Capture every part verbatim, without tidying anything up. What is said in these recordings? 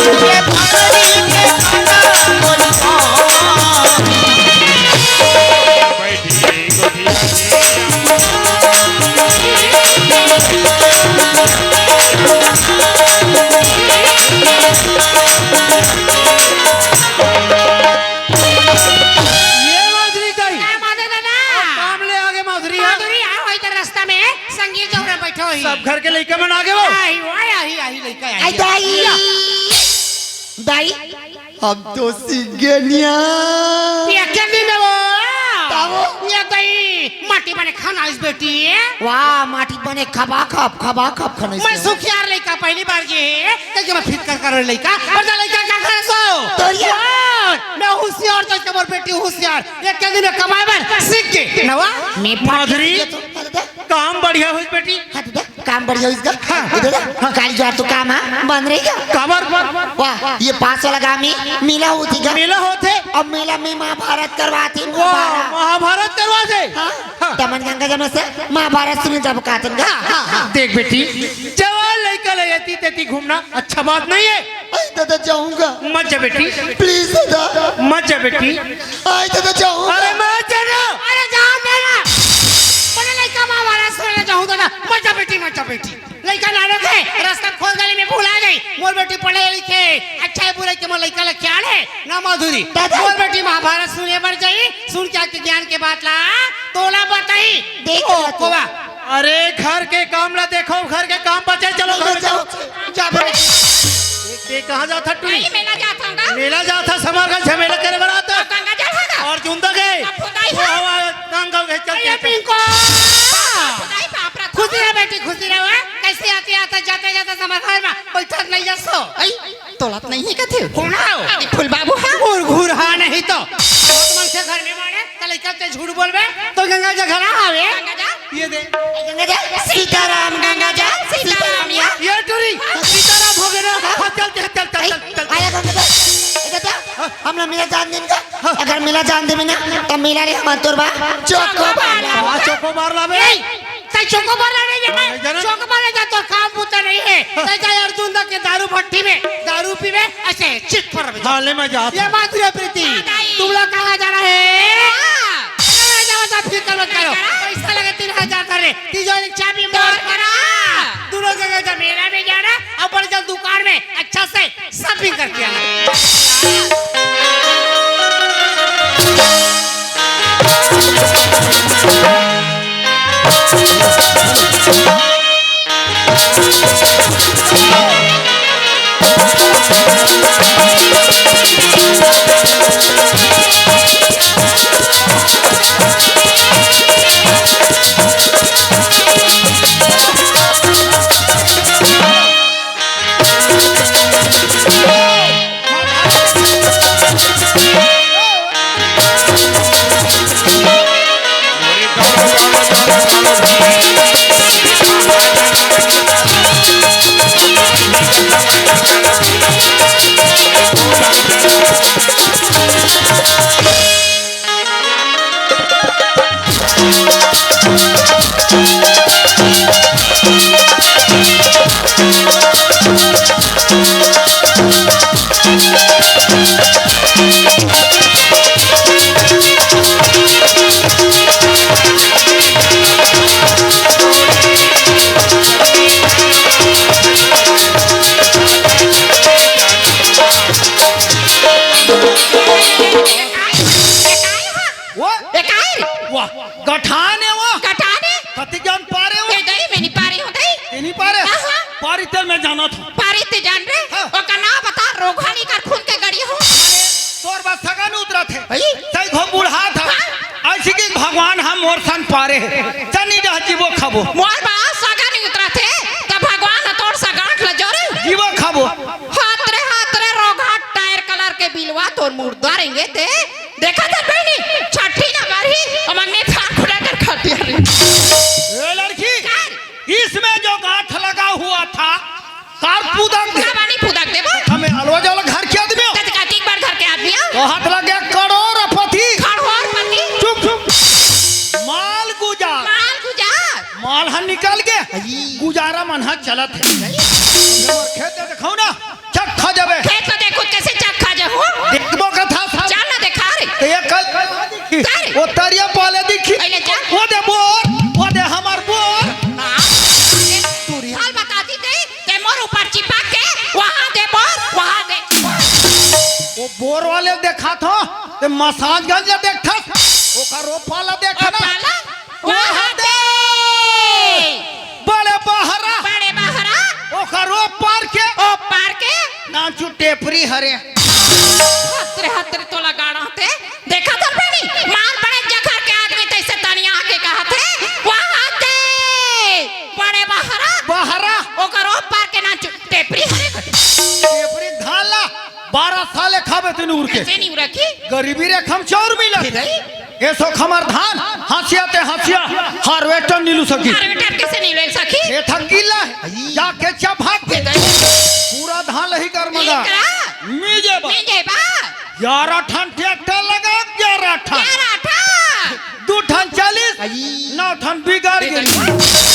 ये पगड़ी के काटा मोरी हो। बैठी गोदिया में। ये माधुरी दाई। का माधुरी दादा? काम ले आगे माधुरी, हाँ। माधुरी, आओ, इधर रास्ता में संगीत जौरा बैठो ही। सब घर के लइका मन आगे हो। आही, आही, आही, आही, लइका आही। आई दाई। या। दाई, हम तो सीख गए निया। ये क्या दिन है वो? तावो। ये दाई, माटी बने खाना इस बेटी है। वाह, माटी बने खबा खब, खबा खब खाना मैं इसमें। सुखियार लइका पहली बार ये है, तो मैं फिट कर कर लइका, पर जा लइका का घर सो। तो ये। वाह, मैं होशियार तो मोर बेटी होशियार। ये क्या दिन में कमाए बर सीख के, नवा? मैं माधुरी, ये तो, अरे दे। काम बढ़िया होइस बेटी। हाँ, दे दे। काम बढ़िया होइस गा। हाँ। दे दे। हाँ। काली जुआर तो काम, हाँ, बंद रही गा। काबर? वाह, ये पास वाला गाँव में मेला होथे गा। मेला होथे? अब मेला में महाभारत करवाथे, वाह, महाभारत। महाभारत करवाथे? हाँ। हाँ। तमन गंगा जमुना से महाभारत सुने जब कातन गा। हाँ, हाँ, हाँ। देख बेटी, जवान लइका ले एती तेती घूमना अच्छा बात नहीं है। आई दादा, जाऊंगा। मत जा बेटी। Please दादा। मत जा बेटी। आई दादा, जाऊंगा। अरे मत जाना। अरे जाओ मेरा। बड़े लइका माँ वाला सुने जाऊं दादा। मत जा बेटी, मत जा बेटी। लइका नानो के रास्ता खोल गली में भुला गई। मोर बेटी पढ़े लिखे, अच्छा है बुरा के मोर लइका ला ख्याल है ना माधुरी। दादा। मोर बेटी महाभारत सुने बर जाई, सुन के आके ज्ञान के बात ला तोला बताई। देख ओ, ला तू। कोवा। अरे घर के काम ला देखो, घर के काम बचे, चलो घर में चलो। जा बे। ये कहाँ जात हस टुरी? नहीं, मेला जात हूँ गा। मेला जात हस, हमार घर झमेला करे बर आत हस। गंगा जल है गा। और जून तक है। अब खुदाई वो है। हवा गंगा है, चल, अरे चल, चल। पिंको। खुदाई बाप रे। खुशी रह बेटी, खुशी रह। कैसे आते आते जाते जाते हमार घर में बैठत नहीं जा सो। आई, तोला तो नहीं है कथे। कौन है वो? अरे फूल बाबू है। घुरघुरहा नहीं तो। बहुत मन से घर में मारे। त लइका ते झूठ बोलबे, तो गंगा जल घला आवे। गंगा जल? ये दे। गंगा जल, सीताराम गंगा जल, सीताराम या। ये टुरी, सीताराम हो गए ना? हाँ, चल, चल, चल, चल, आई, चल, चल। आया गंगा जल। ए, बेटा, हाँ। हमला मेला जान देन का? हाँ। अगर मेला जान देबे ना, त मेला ले हमन तोर बर चोकोबार लाबो। हाँ, चोकोबार लाबे। ए, तैं चोकोबार ला नहीं जाना। नहीं जाना। चोकोबार ले जा, तोर काम बुता नहीं है। तैं जा अर्जुन दा के दारू भट्टी में दारू पीबे, ऐसे चित पर रह जा। हाँ, ले मैं जात हूँ। ये बात रे प्रीति, हाँ, दाई। तुम लोग कहाँ जाना है? हाँ। अरे, जाओ, जाओ, फिर करो, करो। पैसा लगे तीन हजार धरे, तिजोरी चाबी मोर करा। दोनों जगह जा, मेला में जाना और बड़ जल्द दुकान में अच्छा से shopping करके आना। वो? ए, काय रे? वाह, गठान है वो। गठान है? कति ज्ञान पारे हो? ए, दई, मैं नहीं पारे हूँ, दई। ये नहीं पारे? हाँ, हाँ। पारी तेल मैं जाना था। पारी ते जान रे? हाँ। ओकर नाम बता, रोघानी कर खून के गड़ी हो। तोर बस सगा नहीं उतरा थे। भाई? सही घो बूढ़ा था। हाँ। ऐसी कि भगवान हम और सन पारे हैं। चनी जा जीवो खाबो। मोर बा सगा नहीं उतरा थे, तब भगवान तोर सगांठ ल जोरे। जीवो खाबो। हाथ रे, हाथ रे, रोघा टायर कलर के बिलवा तोर मुर्दा रेंगे ते। देखा था बहनी, छठी ना बारी, हम अंगने थान खुला कर खाती है। ए लड़की, इसमें जो गांठ लगा हुआ था, कार पुदक दे। का बानी पुदक देबो? हमें अलवा जाला घर के आदमी हो। ते का तीन बार घर के आदमी हो? तो हाथ लग गया करोड़पति। करोड़पति? चुप, चुप। माल गुजार। माल गुजार? माल हन निकल गए। अई। गुजारा मन हा चलत है। हमर खेत देखो ना, चक्खा जबे। खेत देखात हो, ते मसाजगंज ला देखथस, ओकर ओ पार ला देखना। पाला? वहाँ वहाँ दे। दे। बड़े बहरा। बड़े बहरा। ओकर ओ पार के। ओ पार के। नानचु टेपरी हरे। हतरे हतरे तोला गाड़ा ते। देखा तर बनी, मार बड़े जखर के आदमी तैसे तनिया के कहत हे, वहाँ दे। बड़े बहरा। बहरा। ओकर ओ पार के नानचु टेपरी हरे। टेपरी धान ला। बारह साल खाबे तेन उर के। कैसे नहीं रखी? गरीबी रेखा म चाउर मिलत। फिर रही? ए सोख हमर धान, हँसिया ते हँसिया, हार्वेस्टर नी लू सकी। हार्वेस्टर कैसे नहीं ले सकी? ए थक गिल्ला हे, जाके चबा के। फिर रही? पूरा धान लही कर मगा। एकरा? मिजे बा। मिजे बा। ग्यारह ठन ट्रैक्टर लगा, ग्यारह ठन। ग्यारह ठन। दू ठन चालीस, आई। नौ ठन बिगड़ गे। बिगड़ गे।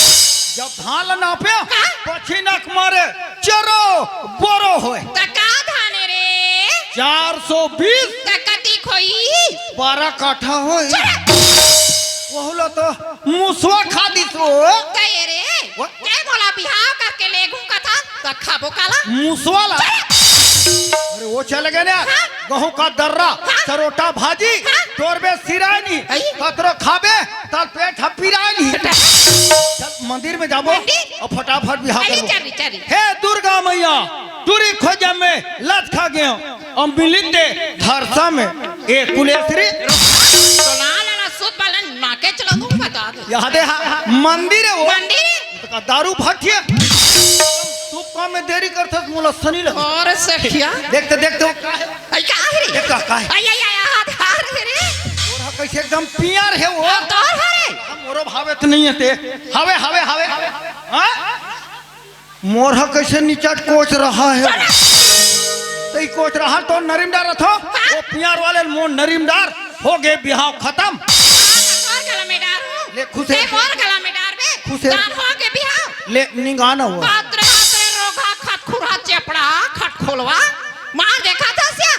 जब धान ल नापे, हाँ? पछिनक मारे, चरो बोरो होय। त का धान हे रे? चार सौ बीस। त कतिक होई? बारह काठा होय। चुप। वहू ल तो मुसवा खा दिस वो। कहे रे, वो? ते मोला बिहाव करके लेगहूँ कथस, त खाबो काला? मुसवा ला? चुप। अरे वो चले गे ना, हाँ? गहूँ का दर्रा, हाँ? चरोटा भाजी, हाँ? तोरबे सिरानी, आई? कतरो खाबे, तोर पेट ह पिरानी। चल मंदिर में जाबो मंदिर? अउ फटाफट बिहाव अरे करबो। चल रे, चल रे। हे दुर्गा मैया, टूरी खोजे में लत खा गेंव, अउ मिलिस ते धरसा में ए कुलेश्री। तो ना, ना, ना, सूत वाला माँ के चला दूँ, बता दे। यहाँ दे हा, मंदिर हे वो। मंदिर? त का दारू भट्ठिया? शुभ काम में देरी करथस, मोला सनी लगे। अरे सखिया। देखते, देखते वो का हे? आई का हे रे? देख का, का हे? आई, आई, आई, हाथ हार हे रे। तोर ह कैसे एकदम पियर हे वो। अब तोर हे रे। हम मोरो भावे त नहीं हे ते। हवे, हवे, हवे। हाँ? मोर ह कैसे निचट कोच रहा हे। तई कोच रहा तो नरिम डार थो। हाँ? वो पियर वाले मोर नरिम डार। हो गे बिहाव खतम। तोर गला में डार हूँ। ले खुश हे। ते मोर गला में डार बे। खुश हे। जान हो गे बिहाव। ले निंगाना हुआ। बाप रे, बाप रे, रोगहा खत खुरहा चेपड़ा खट खोलवा। मार देखा था सिया।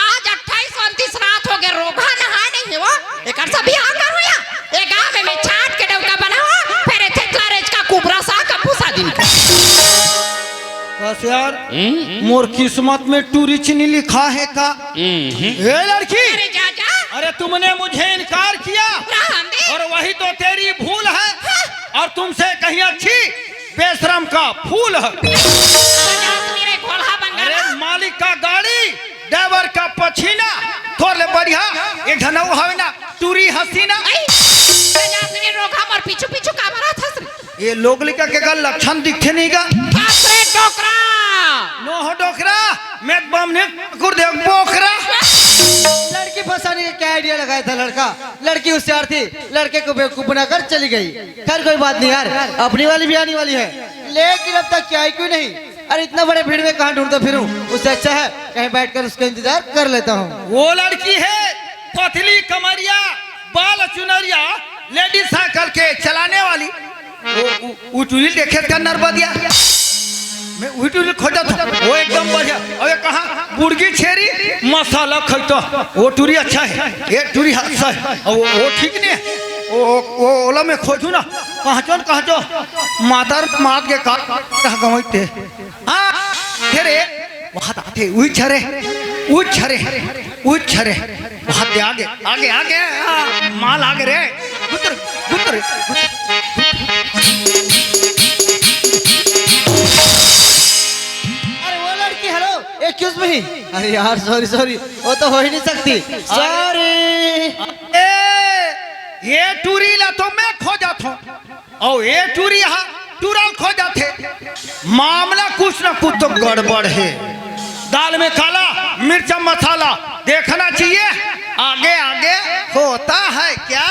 आज अट्ठाईस उनतीस रात हो गे, रोगहा नहाय नहीं हे वो। एकर से बिहाव करूँ या? ए गाँव में मैं छाट के डौका बनावा, फिर ए थेतला रेच का कुबरा सा का भूसा दिन का। बस यार, हम्म? मोर किस्मत में टूरी चिनी लिखा हे का? हम्म। ए लड़की, अरे जा, जा। अरे तुमने मुझे इनकार किया राम दे। और वही तो तेरी भूल है। हाँ। और तुमसे कहीं अच्छी बेशरम का फूल है। पचास मेरे घोड़ा बंगाला। अरे मालिक का गाड़ी, ड्राइवर का पछीना, तोर ले बढ़िया एक झन अउ हवे ना, टूरी हसीना। आई, पचास मेरे रोगहा मोर पीछू पीछू का मारत हस रे। ये लोग लइका के का लक्षण दिखथे नहीं का? बाप रे डोकरा। नो हो डोकरा, मैं बमने कुकुर दे बोकरा। लड़की फंसाने का क्या आइडिया लगाया था लड़का? लड़की होशियार थी, लड़के को बेवकूफ बनाकर चली गई। खैर कोई बात नहीं यार, अपनी वाली भी आने वाली है, लेकिन अब तक क्या है क्यों नहीं? अरे इतना बड़े भीड़ में कहाँ ढूंढता फिरूं, उससे अच्छा है कहीं बैठकर उसका इंतजार कर लेता हूँ। वो लड़की है पतली कमरिया, बाल चुनरिया, लेडीज साइकिल के चलाने वाली। वो, वो, वो टूरी देखे का नरबदिया। मैं वही टूरी खोजत हूँ, वो एकदम बढ़िया। अबे कहाँ? बुड़गी छेरी, मसाला खैता। वो टूरी अच्छा है, ये टूरी अच्छा है। और वो, वो ठीक नहीं है। वो, वो, वो ओला मैं खोजू ना, कहाँ चल, कहाँ चल? मातर मात के का, कहाँ गवाई ते? हाँ, अरे, वहाँ आथे, उही छरे, उही छरे, उही छरे। वहाँ दे आगे, आगे, आगे, आ, माल आगे रे। गुतर, गुतर, गुतर। अरे वो लड़की, हेलो, एक्सक्यूज मी। अरे यार, सॉरी, सॉरी, वो तो हो ही नहीं सकती। सॉरी। ए, ये टूरी ला तो मैं खोजत हूँ। अउ ए टूरी हा टूरा ल खोजथे। मामला कुछ ना कुछ तो गड़बड़ है। दाल में काला मिर्चा मसाला देखना चाहिए, आगे आगे होता है क्या।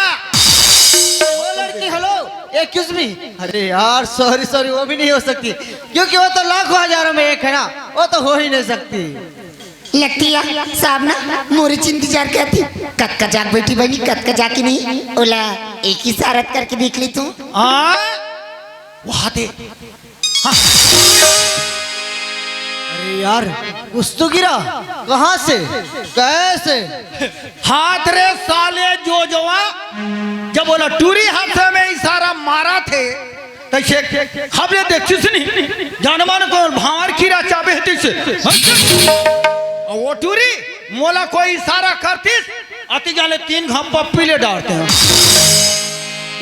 वो लड़की, हेलो, एक्सक्यूज मी। अरे यार, सॉरी सॉरी, वो भी नहीं हो सकती, क्योंकि वो तो लाखों हजारों में एक है ना, वो तो हो ही नहीं सकती। लगथे साहब ना मोरे चिंता जार के आथे। कतका जाग बैठी बनी, कतका जाके नहीं, ओला एक इशारत करके देख ले तू। हाँ, वहाँ दे। हाँ। अरे यार, कुछ तो गिरा। कहाँ से? कैसे? हाथ रे साले जो जवा, जब बोला टूरी हाथ में इशारा मारा थे, तैसे हमने देखिस नहीं, जानमान को भांवर कीरा चाबे हे तैसे। अउ वो टूरी मोला कोई इशारा करतिस, अति जाने तीन घाप पप्पी ले डारतेंव।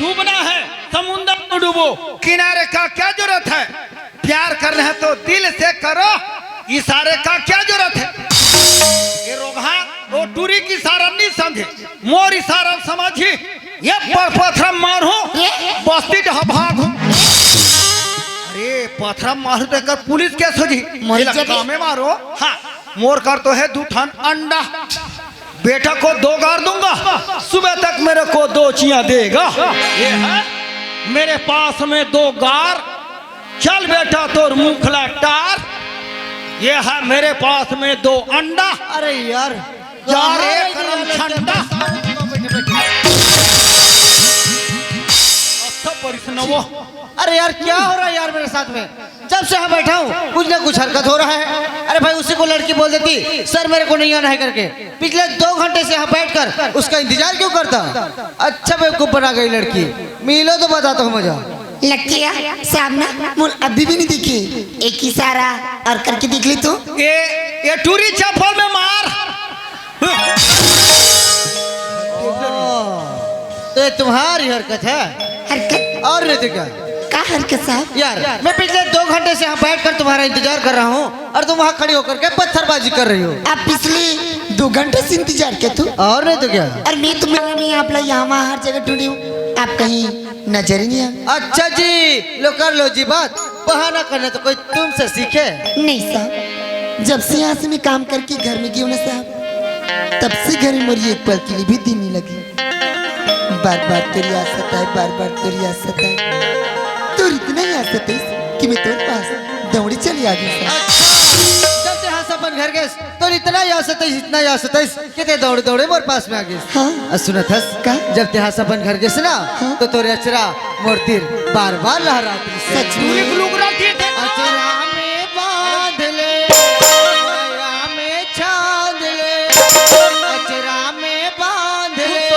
डूबना है, समुंदर में डूबो। किनारे का क्या जरूरत है? प्यार करना है तो दिल से करो, इशारे का क्या जरूरत है? ये रोगहा, वो टूरी के इशारा नहीं समझे, मोर इशारा समझी। ये प-, पथरा मारहूं, ये? बस्ती डहा भागहूं। अरे, पथरा मारहूं तो एकर पुलिस केस हो जी। मर ये जा रे। लंका में मारो। हाँ, मोर कर तो है दू ठन अंडा। बेटा को दो गार दूंगा, सुबह तक मेरे को दो चियां देगा। ये है मेरे पास में दो गार, चल बेटा तोर मुखला टार। ये है मेरे पास में दो अंडा। अरे यार, जा रे कहाँ है करम ये ठंडा। अच्छा परिस नवो। अरे यार, क्या हो रहा है यार मेरे साथ में? जब से यहाँ बैठा हूँ, कुछ ना कुछ हरकत हो रहा है। अरे भाई, उसी को लड़की बोल देती, "सर, मेरे को नहीं आना है," करके। पिछले दो घंटे से यहाँ बैठकर उसका इंतजार क्यों करता? अच्छा बेवकूफ बना गई लड़की। मिलो तो बताता हूँ मजा। लड़किया सामना मुल अभी भी नहीं दिखी। एक इशारा और करके दिख ली तू। ये, ये टूरी चप्पल में मार। तो ये तुम्हारी हरकत है? हरकत? और नहीं तो क्या? का हरकत साहब? यार, मैं पिछले दो घंटे से यहाँ बैठकर तुम्हारा इंतजार कर रहा हूँ और तुम वहाँ खड़ी होकर के पत्थरबाजी कर रही हो। आप पिछले दो घंटे से इंतजार किया तू? और नहीं तो क्या? और मैं तुम्हें, मैं आपला यहाँ वहाँ हर जगह ढूंढी हूँ, आप कहीं नजर ही नहीं आए। अच्छा जी, लो कर लो जी बात, बहाना करना तो कोई तुमसे सीखे। नहीं साहब, जब से यहाँ से मैं काम करके घर में गई हूँ ना साहब, तब से घर में मोरी एक पल के लिए भी दिल नहीं लगी। बार बार तोरी याद सताए, बार बार तोरी याद सताए, तोर इतना याद सताइस कि मैं तोर पास दौड़ी चली आ गई साहब। जब से यहाँ से अपन घर गए, तोर इतना याद सताइस, इतना याद सताइस कि ते दौड़े दौड़े मोर पास में आ गइस। हाँ। अ, सुनत हस? का? जब ते हा अपन घर गेस ना, हाँ। तो तोर अचरा मोर तीर बार बार लहरात रहिस। सच में? टूरी के लुगरा दिए थे। अचरा में बांध ले, अचरा में छांद ले, अचरा में बांध ले।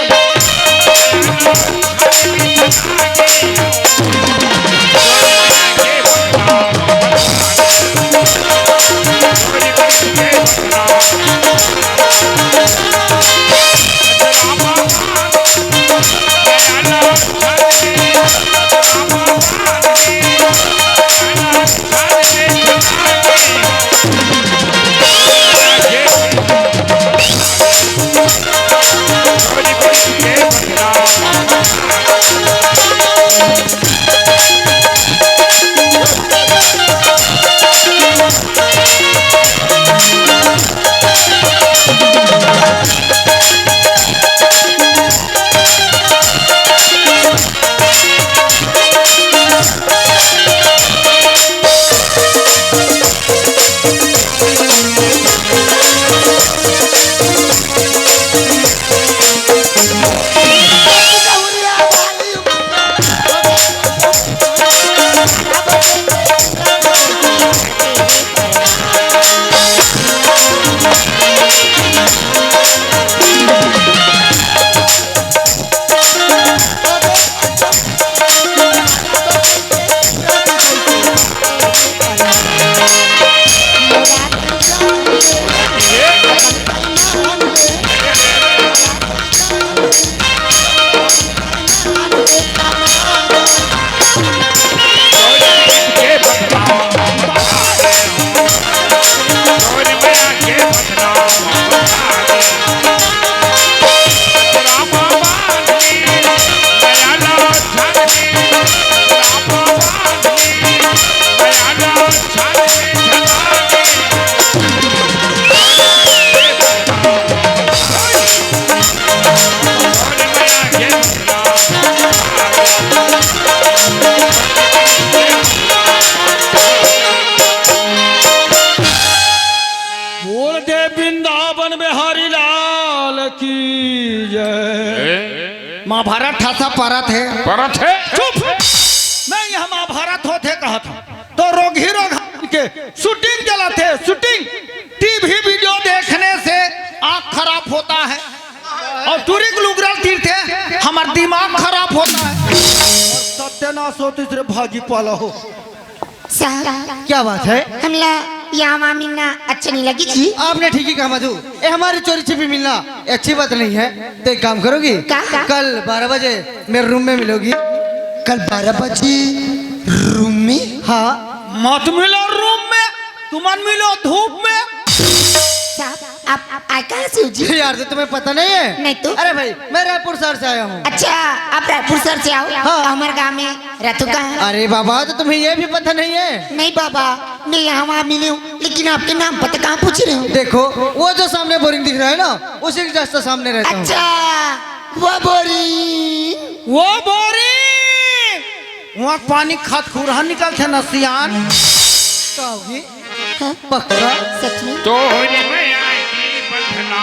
बोल दे वृंदावन बिहारी लाल की जय। ए? महाभारत ठासा परत हे। परत हे? चुप! मैं यहाँ महाभारत होथे कहा था, तो रोगही रोगहा के शूटिंग चलाथे, शूटिंग। टीवी वीडियो देखने से आँख खराब होता है और टूरी के लुगरा तीरथे, हमार दिमाग खराब होता है। सत्यानाश होतिस रे भाजी पाला हो। का? क्या बात है? हमला यहाँ वहाँ मिलना अच्छा नहीं लगी जी। आपने ठीक ही कहा मधु, ये हमारी चोरी छिपी मिलना ये अच्छी बात नहीं है। तो एक काम करोगी, का? कल बारह बजे मेरे रूम में मिलोगी। कल बारह बजे रूम में? हाँ। मत मिलो रूम में, तुमन मिलो धूप में। साहब, आप, आप आए कहाँ से हो जी? यार, तो तुम्हें पता नहीं है? नहीं तो। अरे भाई, मैं रायपुर शहर से आया हूँ। अच्छा, आप रायपुर शहर से आओ? हाँ। हमारे गांव में रहते हो कहाँ? अरे बाबा, तो तुम्हें ये भी पता नहीं है? नहीं बाबा, मैं यहाँ वहाँ मिली हूँ, लेकिन आपके नाम पता कहाँ पूछ रहे हो? देखो, वो जो सामने बोरिंग दिख रहा है ना, उसी के जस्ट सामने रहता हूँ। अच्छा, वो बोरिंग। वो बोरिंग, वहाँ पानी खत खुरहा निकलथे न सियान। का होगी? हाँ? पक्का? सच में? तोहरी मया की बंधना।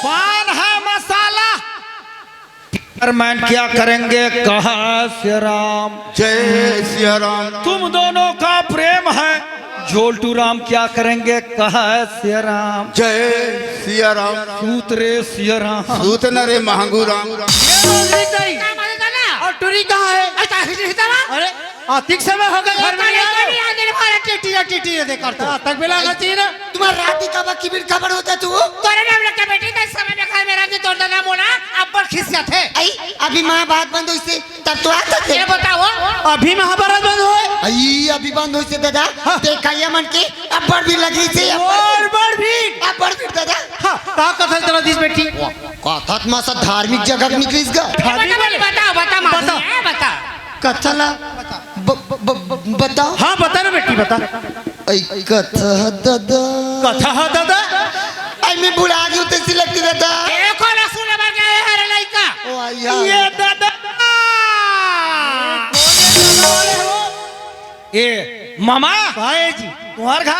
पान है मसाला। फिकर मैन क्या करेंगे, कहा सिया राम। जय सिया राम। तुम दोनों का प्रेम है, झोलटू राम क्या करेंगे, कहा सिया राम। जय सिया राम। सूत रे सिया राम। सूत न रे महंगू राम। ये बोल रही गई। और टुरी कहाँ है? अरे, अतिक समय हो गया, घर में नहीं आ रहे। टीटी टीटी दे कर तो। हाँ, तक बेला करती है ना। तुम्हारा रात की कब की बिन खबर होता तू? तोरे नाम लग के बेटी, तो इस समय में घर में रहती, तोर दादा मोला अब्बड़ खिसियत है। आई, अभी महाभारत बंद होइसे, तब तो आता थे। ये बताओ। अभी महाभारत बंद होए? आई, अभी बंद होइसे दादा। हाँ। देखा ये मन के अब्बड़ भी लगी से, अब्बड़ और बड़ भी। अब्बड़ भी दादा। हाँ, का कथा चला दिस बेटी? वाह, कथा तो मसा धार्मिक जगह निकलिस गा। ये बता, बता, बता, माधुरी, बता। ये बता। कथा ला ब-, ब-, ब-, ब-, बताओ। हाँ, बता ना बेटी, बता। ऐ कथा ह दादा। कथा ह दादा? ऐ मैं बुढ़ा गई हूँ, तैसी लगती दादा। देखो ना, सुने बर गए हरे लइका। ओ, आई, आई। ये दादा। ए, मामा। भाई जी। तुम्हार घा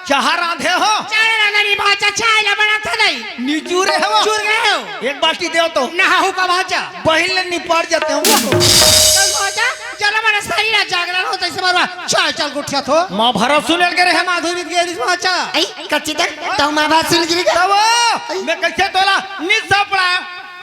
चाहा रांधे हो? चाय रांधे नहीं, भाचा, चाय ला बनाता नहीं। निचुरे हो? चुर गए हो? एक बाल्टी देव तो। नहाहू का भाचा। बहिल ले निपट जाते हो। चल भाचा, चलो, हमारा शरीर है, जागरण होता इसे बार बार। चल, चल, गुठिया थो। महाभारत सुनेल के रहे, माधुरी के रिस भाचा। ऐ, कच्ची तर, तौ महाभारत सुन गिरी का? तब मैं कैसे तोला निसा पड़ा?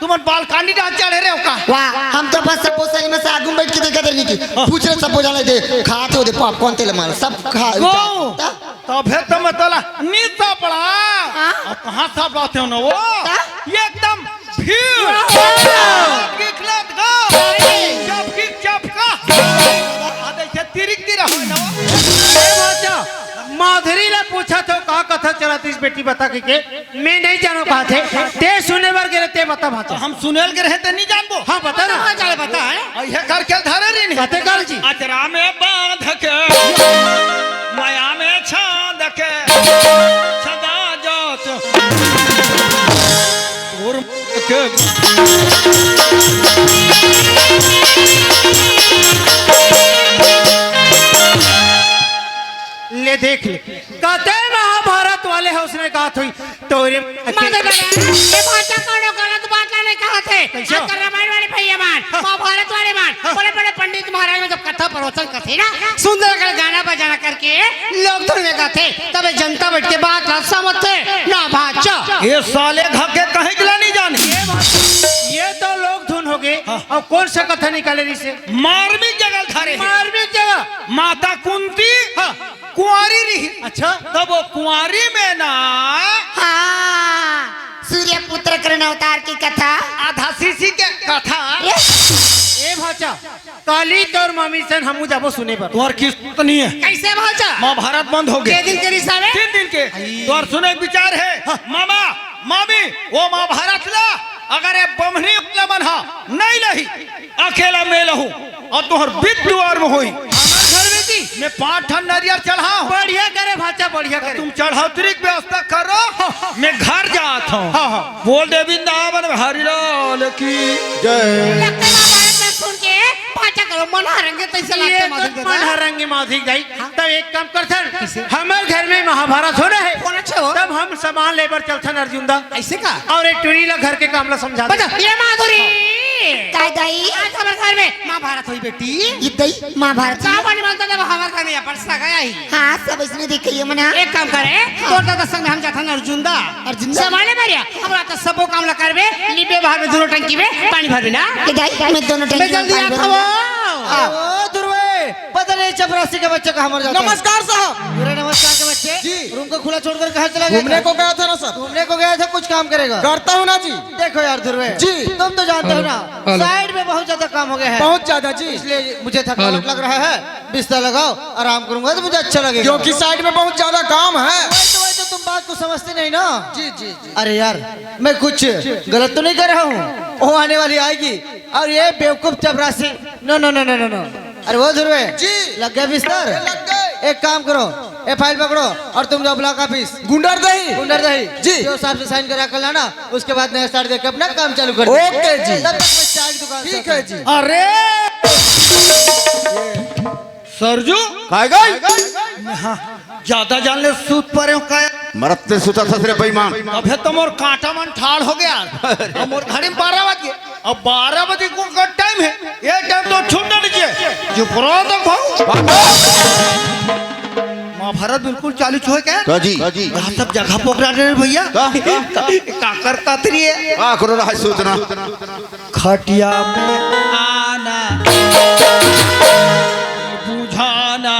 तुमन बालकनी डाल चढ़े रहे हो का? वाह, हम तो बस सब सही में से आगू में बैठ के देखा देनी की। हाँ। पूछ रहे सब जाने दे, खाते हो दे पॉपकॉर्न तेल मार, सब खा। वो, ता? तभे तो मैं तोला नीचा पड़ा। हाँ? अब कहाँ से बात हो ना वो? ता? ये एकदम भीड़। वाह। गिखलत गा। अरे। चपकी चपका। आ, देखिए, तिरिक तिरा हो ना वो। ए भाचा, माधुरी ला पूछा थो का कथा चलातीस बेटी बता के, के? मैं नहीं जानो कहा थे, ते सुने बर गे रहे, ते बता भाचा। हम सुनेल गे रहे, ते नहीं जानबो। हाँ, बता ना। हाँ, चल, बता, हैं? और ये कर के धरे रही नहीं। कते कर जी? अचरा में बांध के, माया में छांद के, सदा जात। और के ले देख ले। कते महाभारत वाले ह उसने कहा थोई। तोरे माता दादा, ये भाषा कोनो गलत बात ला नहीं कहा थे। कैसा? आजकल रामायण वाले भैया मान, हाँ। महाभारत वाले मान, हाँ। बड़े-बड़े पंडित महाराज में जब कथा प्रवचन करते ना, सुंदर कर गाना बजाना करके लोग धुन में गाते, तबे जनता बैठ के बात ला समझते, ना भाचा। ये साले घर के कहीं के ला नहीं जाने। ये भाचा, ये तो लोग धुन हो गए। हाँ। अब कौन सा कथा निकाले इसे? मार्मिक जगह धरे हे। मार्मिक जगह। माता कुंती हाँ। कुंवारी रही। अच्छा। तब वो कुंवारी में ना हाँ, सूर्य पुत्र कर्ण अवतार की कथा। आधा सीसी के कथा। ए? ए भाचा, काली तोर मामी सन हमू जाबो सुने बर। तोर किस्त नहीं है। कैसे भाचा? महाभारत बंद हो गए। के दिन के रिसावे? तीन दिन के। आई। तोर सुने विचार है। हाँ। मामा, मामी, वो महाभारत ला, अगर ये बमनी वाला मन हा नहीं लही, अकेला में लहू, और तोहर बिद दुआर में होई। हमार घर में जी। मैं पांच ठन नरियर चढ़ाहूं। बढ़िया करे भांचा, बढ़िया करे। तुम चढ़ौतरी के व्यवस्था करो, मैं घर जात हूं। हाँ, हाँ। बोल दे वृंदावन बिहारी लाल की जय। लगथे महाभारत में सुन के भांचा करो, मन हरंगे तइसे ये लगथे तो माधुरी दादा। मन हरंगे माधुरी दाई। हाँ। तब एक काम करथन, कइसे? हमर घर में महाभारत होना हे। होना चाहिए हो। तब हम सामान लेबर चलथन अर्जुन दा। अइसे का? अउ एक टुरी ला घर के काम ला समझा दे। बता, ये माधुरी। काय दाई? आज हमर घर में महाभारत होही बेटी। ये दाई महाभारत का होही? बनी मानता जब हमार घर में अपन सगा आही। हाँ, सब अइसने दिखइया मन। एक काम करे, हाँ। तोर दादा संग में हम जाथन अर्जुन दा। अर्जुन दा? संभाले मारिया, हमरा तो सबो काम ला करबे, लिबे बाहर में दोनों टंकी में पानी भरबे ना। ये दाई, मैं दोनों टंकी मैं में जल्दी पानी आता भरबे। हूँ। हाँ। ओ ध्रुवे, पता नहीं चपरासी का बच्चा कहाँ मर जाता है। नमस्कार साहब। मेरा नमस्कार के बच्चे। जी। रूम को खुला छोड़कर कहाँ चला गया घूमने था? को गया था ना सर। घूमने को गया था, कुछ काम करेगा। करता हूँ ना जी। देखो यार ध्रुवे, जी। तुम तो जानते हो ना, हेलो। साइड में बहुत ज्यादा काम हो गया है। बहुत ज्यादा जी। इसलिए मुझे थकावट हेलो। लग रहा है, बिस्तर लगाओ, आराम करूंगा तो मुझे अच्छा लगेगा। क्योंकि साइड में बहुत ज्यादा काम है। वही तो, वही तो तुम बात को समझते नहीं ना। जी, जी, जी। अरे यार, मैं कुछ गलत तो नहीं कर रहा हूँ? वो आने वाली आएगी और ये बेवकूफ चपरासी। नो, नो, नो, नो, नो, नो। अरे वो ध्रुवे, जी। लग गया बिस्तर? लग गए। एक काम करो, ये फाइल पकड़ो और तुम जाओ ब्लॉक ऑफिस। गुंडर दही। गुंडर दही। जी। जो साहब से साइन करा कर लाना, उसके बाद नया स्टार्ट देके अपना काम चालू कर दो। ओके जी। तब तक मैं चाय की दुकान से ठीक है जी। अरे सरजू। काय गई? हाँ, ज्यादा जान ले, सूत परे हो काय? मरते सुता ससरे बेईमान। अबे तो मोर कांटा मन ठाड़ हो गया। अब मोर घड़ी में बारह बज गए। अब बारह बजे को का टाइम है, ये टाइम तो छूटना नहीं चाहिए। जो पुराना तक भाऊ। महाभारत बिल्कुल चालू छो है क्या? का जी? का जी? यहाँ सब जगह पकड़ा रहे हैं भैया। का? का? काकर कतरी है। का करो रहा है सूतना? खटिया में आना, बुझाना।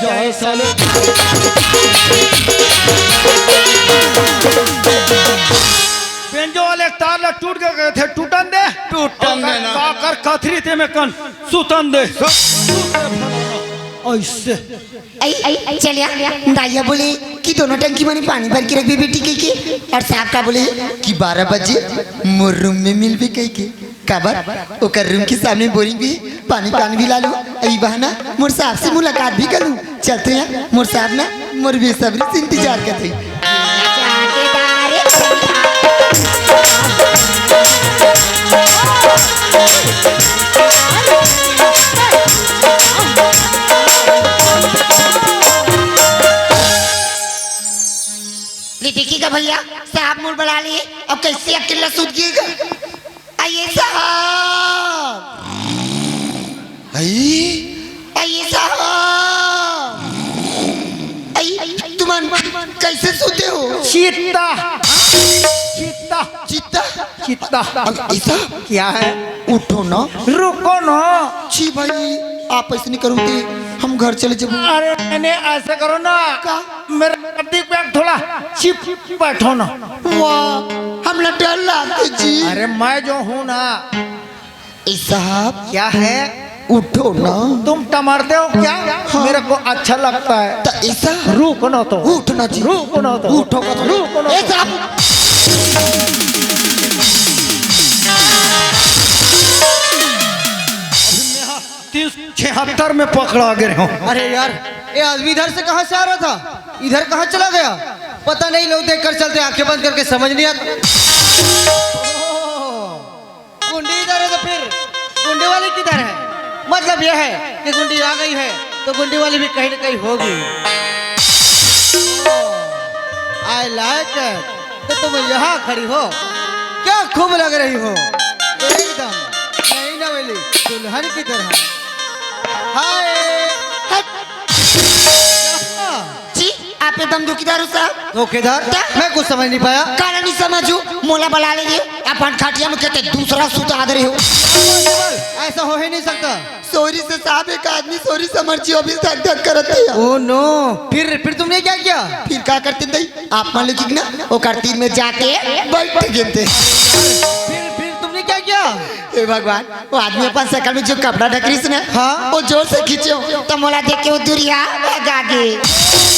जय साले। बेंजो वाले तार ला टूट के गए थे, टूटन दे। टूटन दे ना। काकर कथरी ते में कन सुतन दे। ऐसे। आई, आई, चलिया, दाइया बोले कि दोनों टंकी में पानी भर के रखबे बेटी कह के, और साहब का बोले कि बारह बजे मोर रूम में मिलबे कह के। काबर? ओकर रूम के सामने बोरिंग भी, पानी पानी भी ला लो। अई बहाना मोर साहब से मुलाकात भी कर लूं। चलते हैं, मोर साहब ना मोर बेसब्री से इंतजार करते हैं। ले देखिएगा भैया, साहब मोर बला लिए, अब कैसे अकेला सूत गएगा? आइए साहब। आई? आइए साहब। आई, तुमन कैसे सोते हो? चित्ता। चित्ता। चित्ता? चित्ता। ऐसा? क्या है? उठो ना। रुको ना। छी भाई, आप ऐसे नहीं करोगे, हम घर चले जाबो। अरे, नहीं, ऐसे करो ना। का? मेरा प्रतीक बैग थोड़ा चिप बैठो ना। वाह, हमला डर लागथे जी। अरे, मैं जो हूँ ना। ए साहब। क्या है? उठो ना। तुम टमरते हो क्या? हाँ। मेरे को अच्छा लगता है। तो ऐसा? रुको ना तो। उठो ना जी। रुको ना तो। उठो ना तो। रुको ना ए तो। साहब। तीन सौ छिहत्तर में पकड़ा गए हो। अरे यार, ये आदमी इधर से कहाँ से आ रहा था, इधर कहाँ चला गया? पता नहीं, लोग देख कर चलते, आंखें बंद करके समझ नहीं आता। ओह, गुंडी इधर है तो फिर गुंडी वाली किधर है? मतलब यह है कि गुंडी आ गई है तो गुंडी वाली भी कहीं ना कहीं होगी। I like. तो तुम यहाँ खड़ी हो, क्या खूब लग रही हो, एकदम नई नवेली दुल्हन की तरह। हाय। हट। क्या? जी, आप एकदम धोखेदार हो साहब। धोखेदार? क्या? मैं कुछ समझ नहीं पाया। काला नहीं समझू, मोला बला ले ये, अपन खटिया में कहते दूसरा सुता दे रहे हो। ऐसा हो ही नहीं सकता। सोरी से साहब एक आदमी सोरी समझ जियो भी धक धक करत है। ओह नो, फिर, फिर तुमने क्या किया? फिर का करते दई? आप मान लो कि ना, वो करतीन में जाके बैठ गए थे। फिर, फिर तुमने क्या किया? हे भगवान, वो आदमी अपन शकल में जो कपड़ा ढक रही ना, हाँ। वो जोर से खींचे, तो मोला देख के वो दुरिहा भगा गे। Oh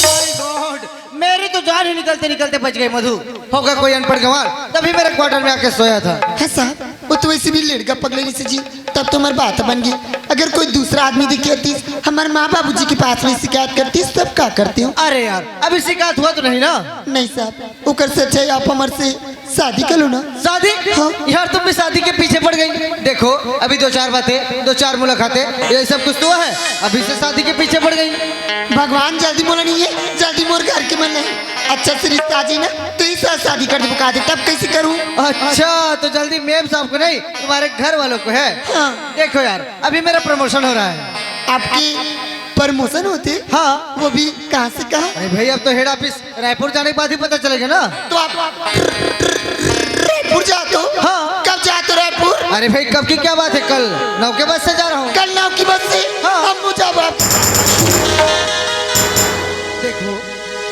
my God, मेरी तो जान ही निकलते निकलते बच गए मधु। होगा कोई अनपढ़ गंवार, तभी मेरे क्वार्टर में आके सोया था। हाँ साहब, वो तो वैसे भी लड़का पगले नहीं से जी, तब तो हमारी बात बन गई। अगर कोई दूसरा आदमी दिखे होतीस, हमारे माँ बाबूजी के पास में शिकायत करतीस, तब का करते हो? अरे यार, अभी शिकायत हुआ तो नहीं ना? नहीं साहब, ओकर से अच्छा है आप हमारे से शादी कर लो ना। शादी? हाँ। यार, तुम भी शादी के पीछे पड़ गई। देखो, अभी दो चार बातें, दो चार मुलाकातें, ये सब कुछ तो है, अभी से शादी के पीछे पड़ गई। भगवान जल्दी मोला नहीं है, जल्दी मोर घर के मन नहीं। अच्छा से रिश्ता आ जाए ना, तो इस साल शादी कर दे, बता दे, तब कैसे करूँ? अच्छा, तो जल्दी मेम साहब को नहीं, तुम्हारे घर वालों को है। हाँ। देखो यार, अभी मेरा प्रमोशन हो रहा है। आपकी प्रमोशन होती? हाँ। वो भी कहाँ से कहाँ? अरे भाई, अब तो हेड ऑफिस रायपुर जाने के बाद ही पता चलेगा ना। तो आप रायपुर जाते हो? हाँ। कब जाते हो रायपुर? अरे भाई, कब की क्या बात है, कल नौ के बस से जा रहा हूँ। कल नौ की बस से? हाँ। अब मुझे अब आप देखो,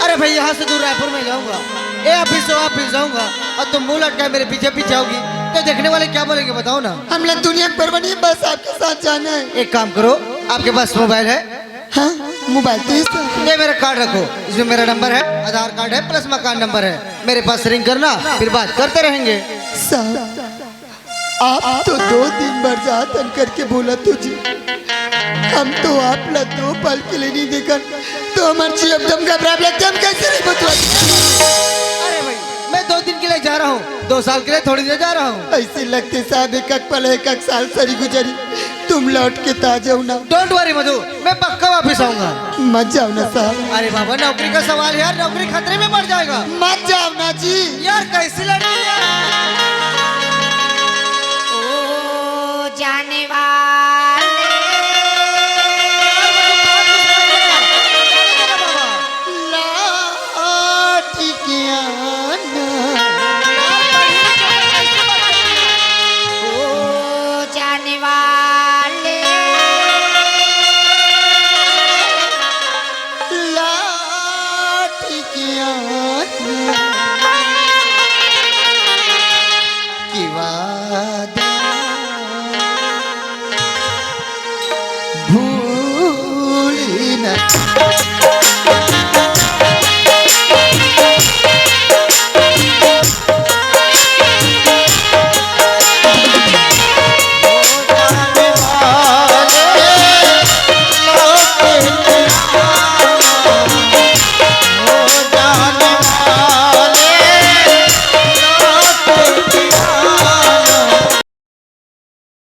अरे भाई, यहाँ से दूर रायपुर में जाऊंगा, ए ऑफिस से ऑफिस जाऊंगा, और तुम मुंह लटकाए मेरे पीछे पीछे आओगी, तो देखने वाले क्या बोलेंगे, बताओ ना। हम लोग दुनिया के परवाह नहीं है, बस आपके साथ जाना है। एक काम करो, आपके पास मोबाइल है? हाँ, मोबाइल तो है साहब। ये मेरा कार्ड रखो, इसमें मेरा नंबर है, आधार कार्ड है प्लस मकान नंबर है। मेरे पास रिंग करना, फिर बात करते रहेंगे। साहब, आप तो दो दिन बर जातन करके बोला तो जी, हम तो आप ला दो पल के लिए नहीं देखन, तो हमार जी एकदम घबरा लगते, हम कैसे नहीं बतवा? अरे भाई, मैं दो दिन के लिए जा रहा हूँ, दो साल के लिए थोड़ी देर जा रहा हूँ। ऐसे लगते साहब, एक एक पल एक एक साल सरी गुजरी, तुम लौट के तो आ जाओ ना। डोंट वरी मधु, मैं पक्का वापस आऊंगा। मत जाओ ना साहब। अरे बाबा, नौकरी का सवाल है यार, नौकरी खतरे में पड़ जाएगा। मत जाओ ना जी। यार, कैसी लड़की है? ओ जाने वाले। लाठी के आना। ओ जाने वाले। लाठी के आना। कि वादा भूली ना।